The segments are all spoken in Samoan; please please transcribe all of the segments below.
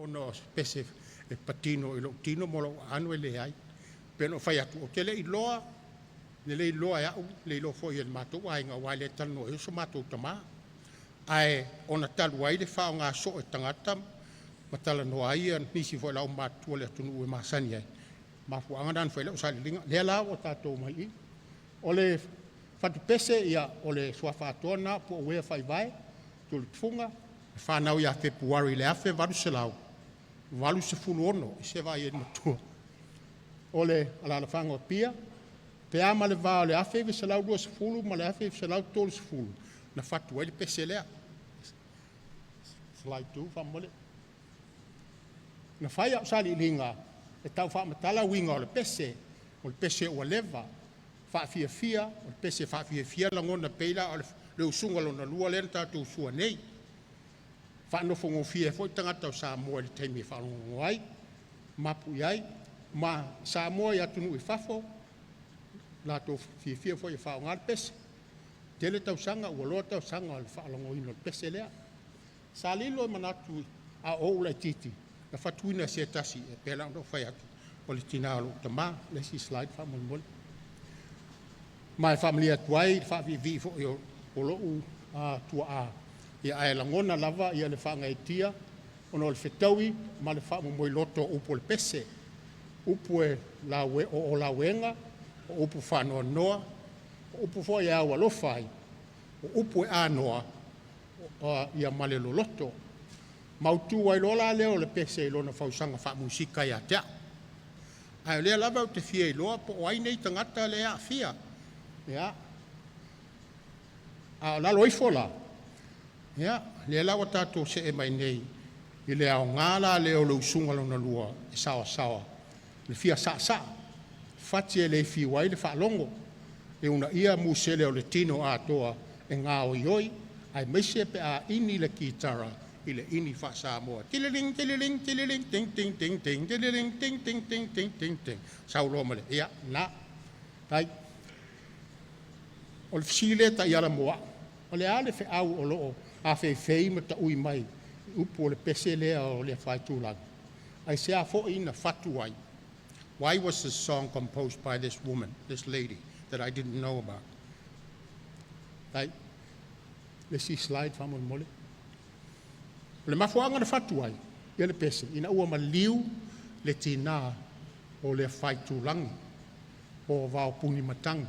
Ona o se pese e patino i lou tino ma lou aano e leai. E pei ona ou fai atu, ou te le i iloa, e le iloa e au, le iloa foi e le matou aiga aua e le talanoa i ai so matou tama. Ae ona talu ai le faaaoga soo e tagata ma talanoa ai nisi foi o le aumatutua o le atunuu e masani ai, mafuaaga lena na fai ai lau sailiiliga. O lea la ua tatou omai i i. O le fatupese, ia o le suafa atoa lena o Puauea Faivae Tuiletufuga, na fanau ia Fepuari i le 1886, se i vaai i ai i le matua, o le alaalafaga o Apia, pe a ma le va o le 1920 ma le 1930 na fatu ai le pese lea. Slide 2 faamolemole. Na fai au sailiiliga e tau faamatala uiga o le pese. O le pese ua leva, faafiafia, o le pese e faafiafia lagona, e pei la o le usuga lona lua lea na tatou usua nei, faanofogofie ai foi tagata o Samoa i le taimi e faalogologo ai, mapu i ai ma Samoa i atunuu i fafo, latou fiafia foi e faaaoga le pese. Tele tausaga ua loa tausaga o le faalogoina o le pese lea. Sa lilo i manatu a o ou laitiiti, na fatuina e se tasi, e pei la ona ou fai atu, o le tina o lou tama. Le isi slide faamolemole. Ma e faamalie atu ai i le faaviivii foi o lou tuaa, ae lagona lava le faagaeetia ona o le fetaui ma le faamomoiloto o upu o le pese, upu e o lauega, o upu faanoanoa, o upu foi e au alofa ai, o upu e anoa ma le loloto. Mautu ai loa la lea o le pese i lona fausaga faamusika ia te au. Ae o lea lava ou te fia iloa po o ai nei tagata lea e aafia. Ia, a o lalo ifo la, ia, lea la ua tatou see mai nei i le aoga la lea o le usuga lona lua e saoasaoa, le fia saasaa, fati e le fiu ai le faalogo, e uunaia musele o le tino atoa e gaoioi aemaise pe a ini le kitara i le ini faa-Samoa, tililing tililing tililing ting ting ting ting tililing ting ting ting ting ting ting, sau loa ma le, ia, na. Tai. O le fesili lea taiala mo au, o le a le feau o lo o afeifei ma taui mai i upu o le pese lea o le Afaitulagi? Aisea foi na fatu ai? Why was this song composed by this woman, this lady that I didn't know about? Tai. Le isi slide faamolemole. O le mafuaaga na fatu ai ia le pese, ina ua maliu le tina o le Afaitulagi po o Vaopuni Matagi.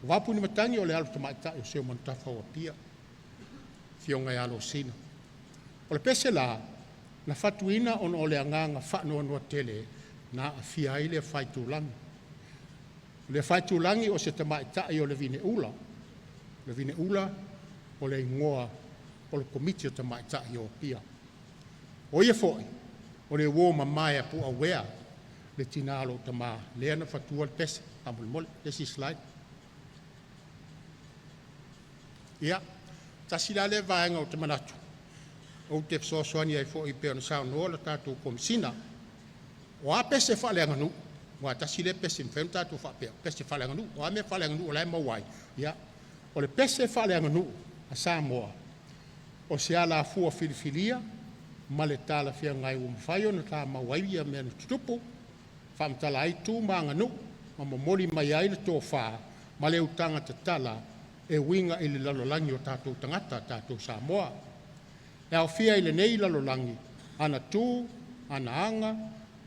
O Vaopuni Matagi o le alo tamaitai o Seumanutafa o Apia, afioga ia Alosina. O le pese la, na fatuina ona o le agaga faanoanoa tele na aafia ai le Afaitulagi. O le Afaitulagi o se tamaitai o le vineula. O le vineula o le igoa o le Komiti o Tamaitai o Apia. O ia foi, o le uo mamae a Puauvea, le tina o lou tama, lea na fatua le pese. Faamolemole, le isi slide. Ia, tasi la lea vaega ou te manatu ou te fesoasoani ai foi pei ona saunoa le tatou Komesina. O a pese faaleaganuu, aua tasi lea pese e mafai ona tatou faapea, o pese faaleaganuu. O a mea faaleaganuu o la e maua ai? Ia, o le pese faaleaganuu a Samoa, o se alafua filifilia ma le talafeagai ua mafai ona tamau ai ia mea na tutupu, faamatala ai tu ma aganuu ma momoli mai ai le tofa ma le utaga tatala e uiga i le lalolagi o tatou tagata, tatou Samoa. E aofia i lenei lalolagi ana tu, ana aga,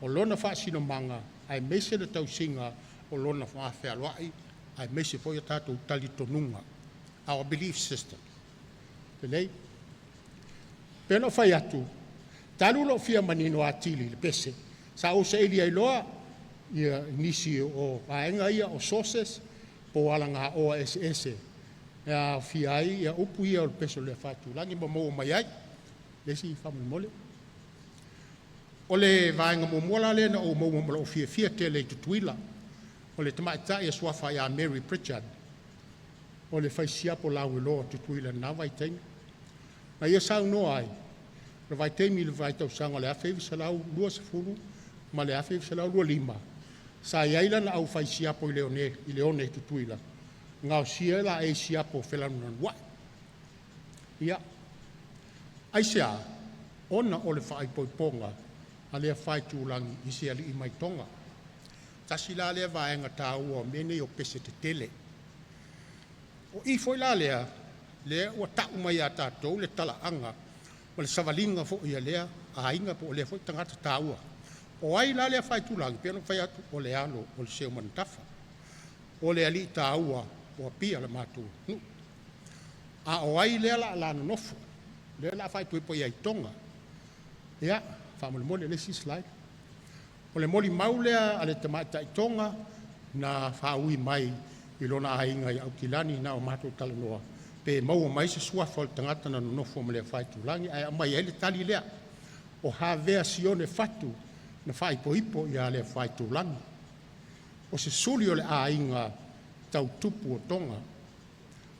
o lona faasinomaga aemaise le tausiga o lona vafealoai aemaise foi o tatou talitonuga, our belief system. Lelei. Pei ona ou fai atu, talu lou fia manino atili i le pese, sa ou saili ai loa ia nisi o vaega ia o sources po o alagaoa eseese e aofia ai ia upu ia o le pese o le Afaitulagi ma maua mai ai. Le isi faamolemole. O le vaega muamua la lea na ou maua ma lou fiafia tele i Tutuila, o le tamaitai e suafa ia Mary Pritchard, o le fai siapo lauiloa o Tutuila i lena vaitaimi. Na ia saunoa ai, o le vaitaimi i le vaitausaga o le 1920 ma le 1925, sa i ai lana aufai siapo i le one i Tutuila, gaosia ai laei siapo felanulanuai. Ia, aisea? ona o le faaipoipoga a Leafaitulagi i se alii mai Toga. Tasi la lea vaega taua o mea nei o pese tetele. O i foi la lea ua tau mai ia tatou le talaaga o le savaliga foi a lea aiga po o lea foi tagata taua. O ai la Leafaitulagi? E pei ona ou fai atu, o le alo o le Seumanutafa, o le alii taua o Apia, lo matou nuu. A o ai lea o le a la nonofo, lea o le a faaipoipo i ai i Toga? Ia, faamolemole le isi slide. O le molimau lea a le tamaitai Toga na faaui mai i lona aiga ia Aukilani na o matou talanoa pe maua mai se suafa o le tagata na nonofo ma Leafaitulagi, ae aumai ai le tali lea, o Havea Sione Fatu na faaipoipo ia Leafaitulagi. O se suli o le aiga tau tupu o Toga,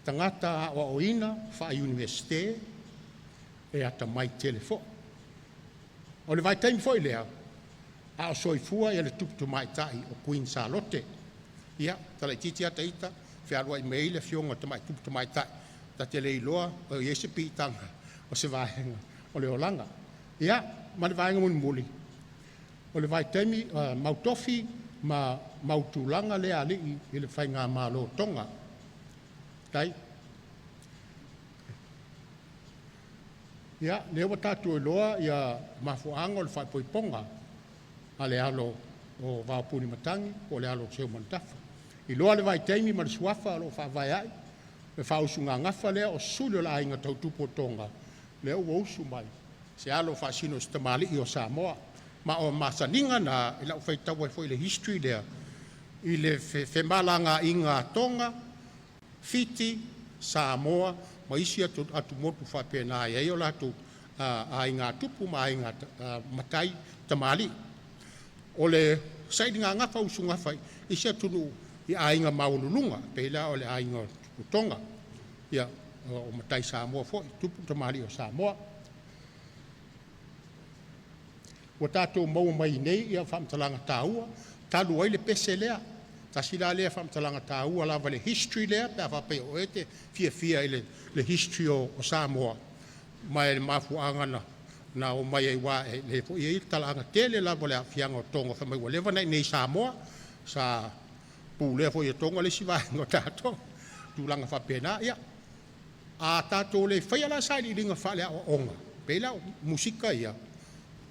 tagata aoaoina faa-Iunivesite, e atamai tele foi. O le vaitaimi foi lea a o soifua le tupu tamaitai o Queen Salote. Ia, tala itiiti lava ita, fealuai mai ai le afioga i le tamai tupu tamaitai, ta te le iloa o i ai se piitaga o se vaega o le olaga. Ia, ma le vaega mulimuli, o le vaitaimi mau tofi ma mau tulaga lea a alii i le faigamalo a Toga. Faafetai. Ia, lea ua tatou iloa ia mafuaaga o le faaipoipoga a le alo o Vaopuni Matagi po o le alo o Seumanutafa. Iloa le vaitaimi ma le suafa o lo o faavae ai le faausugagafa lea o suli o le aiga tau tupu o Toga, lea ua usu mai se alo e faasino i se tamalii o Samoa. Ma o masaniga na i lau faitau ai foi i le history lea, i le femalagaaiga a Toga, Fiti, Samoa ma isi atumotu faapena e i ai o latou aiga tupu ma aiga matai tamalii. O le sailiga gafa usugafa i isi atunuu i aiga maualuluga, e pei la o le aiga o Toga, ia, o matai Samoa foi, tupu ma tamalii o Samoa. Ua tatou maua mai nei ia faamatalaga taua talu ai le pese lea. Tasi la lea faamatalaga taua lava i le history lea pe a faapea o oe e te fiafia i le history o Samoa ma le mafuaaga na omai ai, aua o lea foi e i ai le talaaga tele lava o le aafiaga o Toga fai mai ua leva ona i inei i Samoa, sa pulea foi e Toga le isi vaega o tatou, tulaga faapena. Ia, a tatou le faia la sailiiliga faale-aoaoga, pei la o musika ia,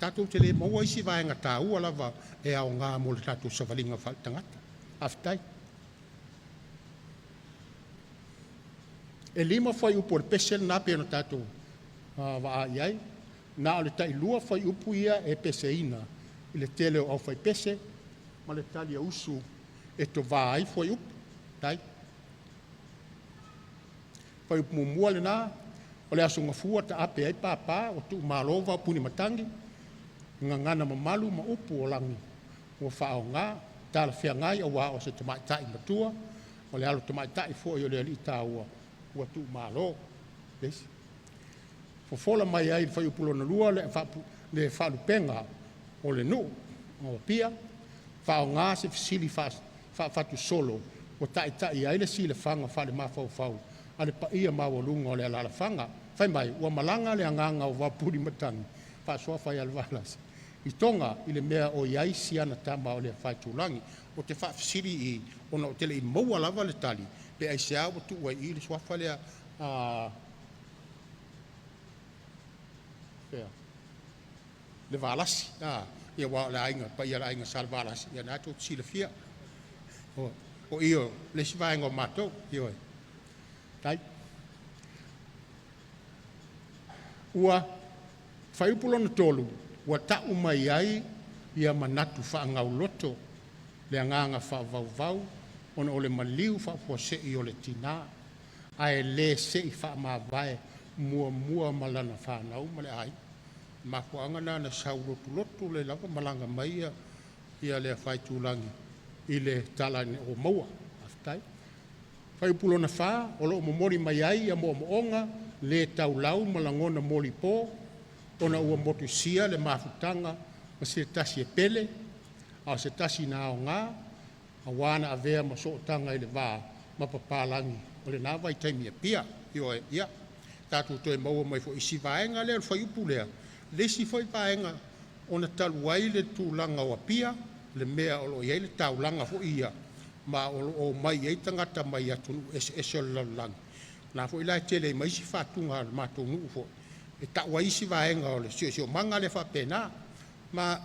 tatou te le maua isi vaega taua lava e aoga mo le tatou savaliga faale-tagata. Faafetai. E 5 fuaiupu o le pese lena pei ona tatou vaai i ai. Na o le tailua fuaiupu ia e peseina i le tele o aufaipese ma le taliausu e tova ai fuaiupu. Faafetai. Fuaiupu muamua lena, o le Aso Gafua taape ai papa ua tuumalo Vaopuni Matagi, gagana mamalu ma upu o lagi ua faaaoga, talafeagai aua o se tamaitai matua, o le alo tamaitai foi o le alii taua ua tuumalo. Le isi. Fofola mai ai i le fuaiupu lona lua le faalupega o le nuu o Apia, faaaoga se fesili faafatusolo ua taitai ai le silafaga faale-mafaufau a le paia maualuga o le alaalafaga. Fai mai, ua malaga le agaga o Vaopuni Matagi, faa-suafa ia Levalasi i Toga i le mea o i ai si ana tama o Leafaitulagi. Ou te faafesili i i, ona ou te le i maua lava le tali, pe aisea ua tuu ai i i le suafa lea, Levalasi, aua o le aiga, le paia o le aiga Salevalasi, ia lena tou te silafia, o i o le isi vaega o matou. Ioe. Faafetai. Ua fuaiupu lona tolu, ua tau mai ai ia manatu faagauloto le agaga faavauvau ona o le maliu faafuasei o le tina, ae le se i faamavae muamua ma lana fanau ma le aiga. O le mafuaaga lena na sau lotulotu ai lava malaga mai ia Leafaitulagi i le tala ina ua maua. Faafetai. Fuaiupu lona fa, o lo o momoli mai ai ia moomooga le taulau ma lagona molipo ona ua motusia le mafutaga ma se tasi e pele, a o se tasi na aoga aua na avea ma sootaga i le va ma papalagi o lena vaitaimi i Apia. Ioe, ia tatou toe maua mai foi i isi vaega lea o le fuaiupu lea, Le isi foi vaega, ona talu ai le tulaga o Apia, le mea o lo o i ai le taulaga foi ia, ma o lo o omai ai tagata mai atunuu eseese o le lalolagi, o la foi la e tele ai ma isi faatuga a le matou nuu foi e tau ai isi vaega o le siosiomaga lea faapena. Ma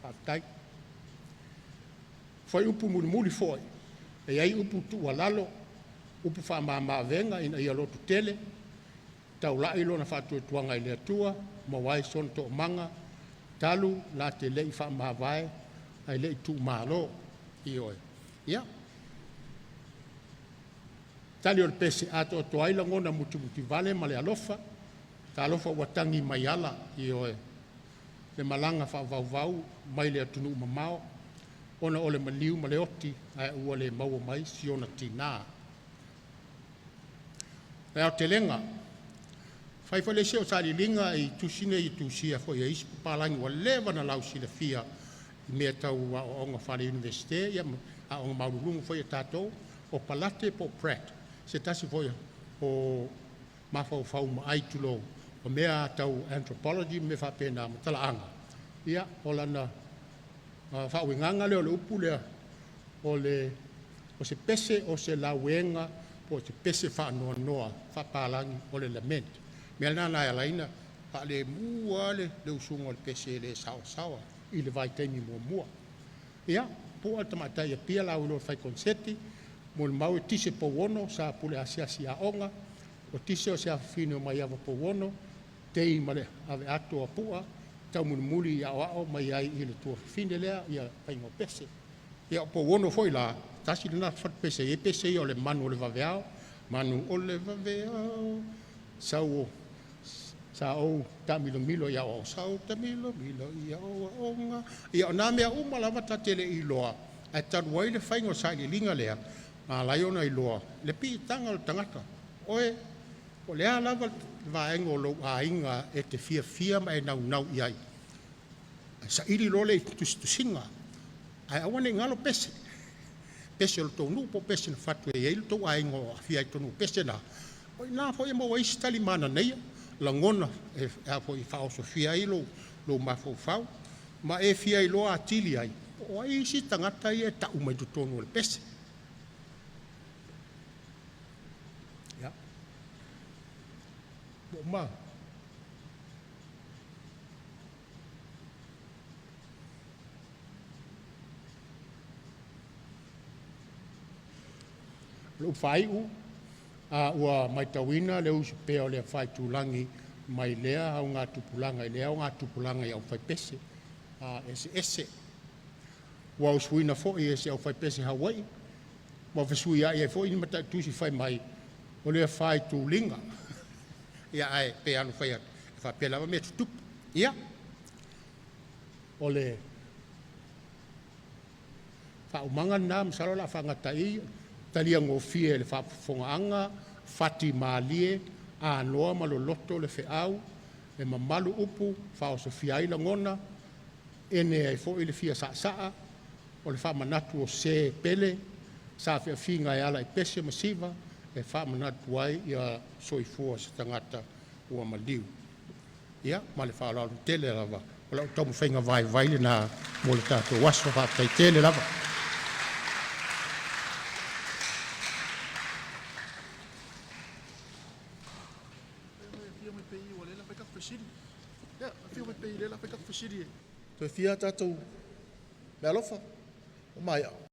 faafetai. Fuaiupu mulimuli foi, e i ai upu tuualalo, upu faamama avega ina ia lototele, taulai lona faatuatuaga i le Atua, maua ai sona toomaga, talu la te le i faamavae ae le i tuumalo. Ioe. Ia, tali o le pese, atoatoa ai lagona mutimutivale ma le alofa, talofa ua tagi mai ala, ioe, le malaga faavauvau mai le atunuu mamao ona o le maliu ma le oti ae ua le maua mai si ona tina. O le aotelega, e fai foi le isi au sailiiliga i tusi nei e tusia foi e isi papalagi ua leva ona lausilafia i mea tau aoaoga faale-Iunivesite ia ma aoga maualuluga foi a tatou, o Palate po o Pratt, se tasi foi o mafaufau maai tulou, o mea tau anthropology ma mea faapena ma talaaga. Ia, o lana faauigaga lea o le upu lea, o se pese o se lauega po o se pese faanoanoa faapalagi, o le lament. O le mea lena na ala ai ona faalemu lava le usuga o le pese e le saoasaoa i le vaitaimi muamua. Ia, Pua le tamaitai Apia lauiloa fai koneseti, molimau e tise Pouono, sa pule asiasi i aoga, o tise o se afafine o Maiava Pouono, tei ma le aveato a Pua, taumulimuli i aoao mai ai i le tuafafine lea, ia faiga o pese. Ia o Pouono foi la, tasi lena fale pese, e i ai pese ia o le manu o le vaveao, manu o le vaveao, sau sa ou taamilomilo i aoao, sa ou taamilomilo i aoaoga. Ia o na mea uma lava ta te le i iloa, ae talu ai le faiga o sailiiliga lea, na ala ai ona iloa le piitaga o le tagata. Oe, po o le a lava le vaega o lou aiga e te fiafia ma e naunau i ai, ae saili loa lea i tusitusiga, ae aua ne i galo pese, pese o le tou nuu po o pese na fatu e i ai lo outou aiga o aafia ai i totonu o pese na. O i ina foi e maua ai isi tali mananaia, lagona e faaosofia ai lou mafaufau, ma e fia iloa atili ai, po o ai isi tagata ia e tau mai totonu o le pese. Ia. O lou faaiu, a ua matauina le usu pea o le afaitulagi mai lea augatupulaga i lea augatupulaga i aufaipese eseese, ua usuina foi e si aufaipese Hawaii ma fesuiai ai foi ni mataitusi fai mai o le afaituliga. Ia ae pei lava ona fai atu, e faapea lava mea tutupu. Ia, o le faaumaga lena masalo o le a faagata ai i i, talia gofie e le faafofogaaga, fati malie anoa ma loloto le feau, e mamalu upu, faaosofia ai lagona, ene ai foi le fia saasaa o le faamanatu o se pele sa feafiga e ala i pese ma siva e faamanatu ai ia soifua o se tagata ua maliu. Ia ma le faaaloalo tele lava, o lau taumafaiga vaivai lena mo le tatou aso. Faafetai tele lava. Toe fia a tatou meaalofa, ua maea?